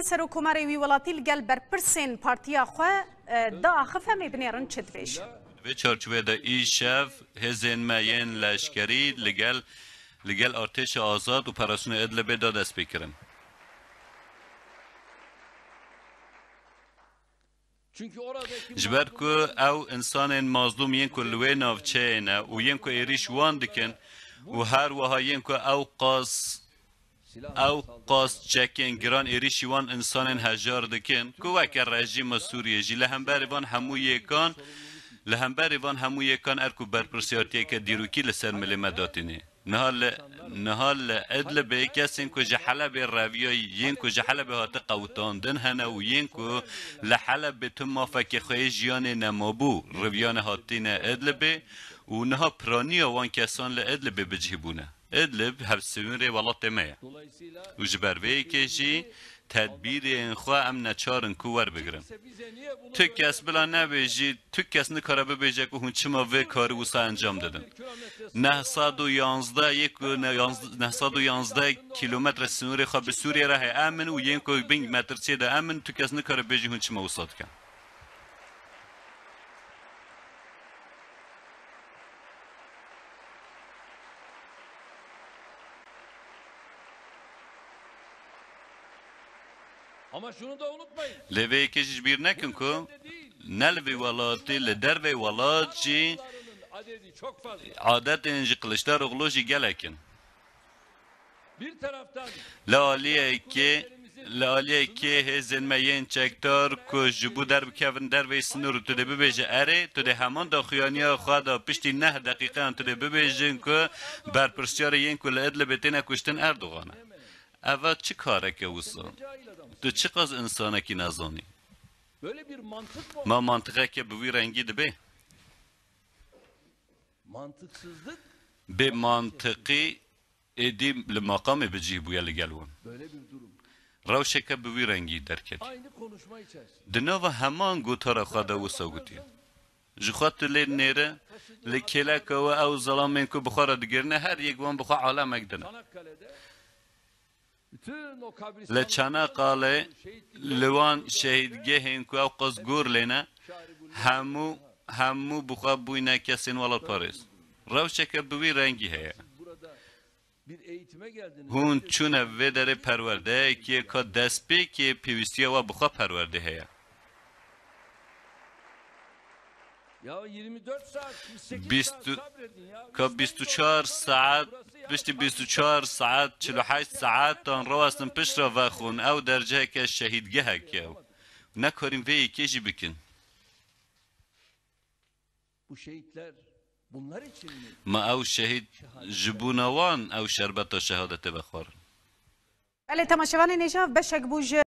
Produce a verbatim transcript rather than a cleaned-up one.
Serokkomarê wî welatî li gel berpirsên partiya xwe, e, diaxif, em ê binêrin çi dibêje. Di vê çarçovê de îşev hêzên me yên leşkerî li gel, li gel artêşa azad operasyona Idlibê de dest pê kirin. Ji ber ku ew insanên mazlûm yên ku li wê navçeyê ne û yên ku êrîş wan dikin û her wiha yên ku ew qas, ew qas çekên giran êrîşî wan insanên hejar dikin, ku weke rejîma Sûriyê jî li hemberî van hemû yêkan, li hemberî van hemû yêkan erk û berpirsiyartiyeke dîrokî li ser milê me datînê. Niha li, niha li Idlibê kesên ku ji Helebê reviya, yên ku ji Helebê hate qewitandin hene û yên ku li Helebê tu mafekê xwe yê jiyanê nemabû, riviyane hatine Idlibê û niha piraniya wan kesan li Idlibê bi cih bûne. Idlib hevsînorê welatê me ye. Û ji ber vê yekê jî tedbîrên xwe em neçar in ku werbigirin. Tu kes bila nebêjî, tu kes nikare bibêje ku hûn çima vê karî wisa encam didin. Neh sed û yanzdeh yek, ne, yanz-, neh sed û yanzdeh kîlometre sînorê xwe bi Sûriyê re heye. Em in û yên ku bin metirsiyê de em in, tu kes nikare bêjî hûn çima wisa dikin. Ama şunu da unutmayın. Lê vê yekê jî ji bîr nekin ku ne li vê welatê, li dervê welat jî adetên ji Kiliçdaroglu jî gelek in. Li aliyekê, li aliyekê hêzên me yên çekdar ku ji bo derbikevin derveyî sinûr û tu dê bibêje erê, tu dê heman daxuyaniya xwe de piştî neh deqîqeyan tu dê bibêjin ku berpirsyarê yên ku li Idlibê têne kuştin Erdogan e. Eva çi kareke wisa? Tu çiqas insanekî nezanî? Ma mantiqeke bi wî rengî dibe? Bê mantiqî êdî li maqamê bi cih bûye li gel wan. Rewşeke bi wî rengî derketî. Di nava heman gotara xwe de wisa gotiye. Ji xwe tu lê nêre, li kêleka we ew zelamên ku bi xwe re digirine, her yek wan bi xwe alemek din e. Li Çanakkale, li wan şehîdgehên ku ew qas gor lê ne, hemû, hemû bi xwe bûyne kesên welatparêz. Rewşeke bi wî rengî heye. Hûn çûne vê derê perwerdeyekê ka destpêkê pêwîstiya we bi xwe perwerdê heye. Ya yirmi dört saat, sekiz saat Bîst û, sabredin ya. Ka bîst û çar saet, piştî bîst û çar saet, çil û heşt saetan rawestin pişt re vexwin. Ew derceheke şehîdgehek e. Nekarîn vê yekê jî bikin. Bu şehitler bunlar için mi? Ma ew şehîd ji bona wan ew şerbeta şehadetê vexwarin? Belê, temaşevanên hêja, beşek bû ji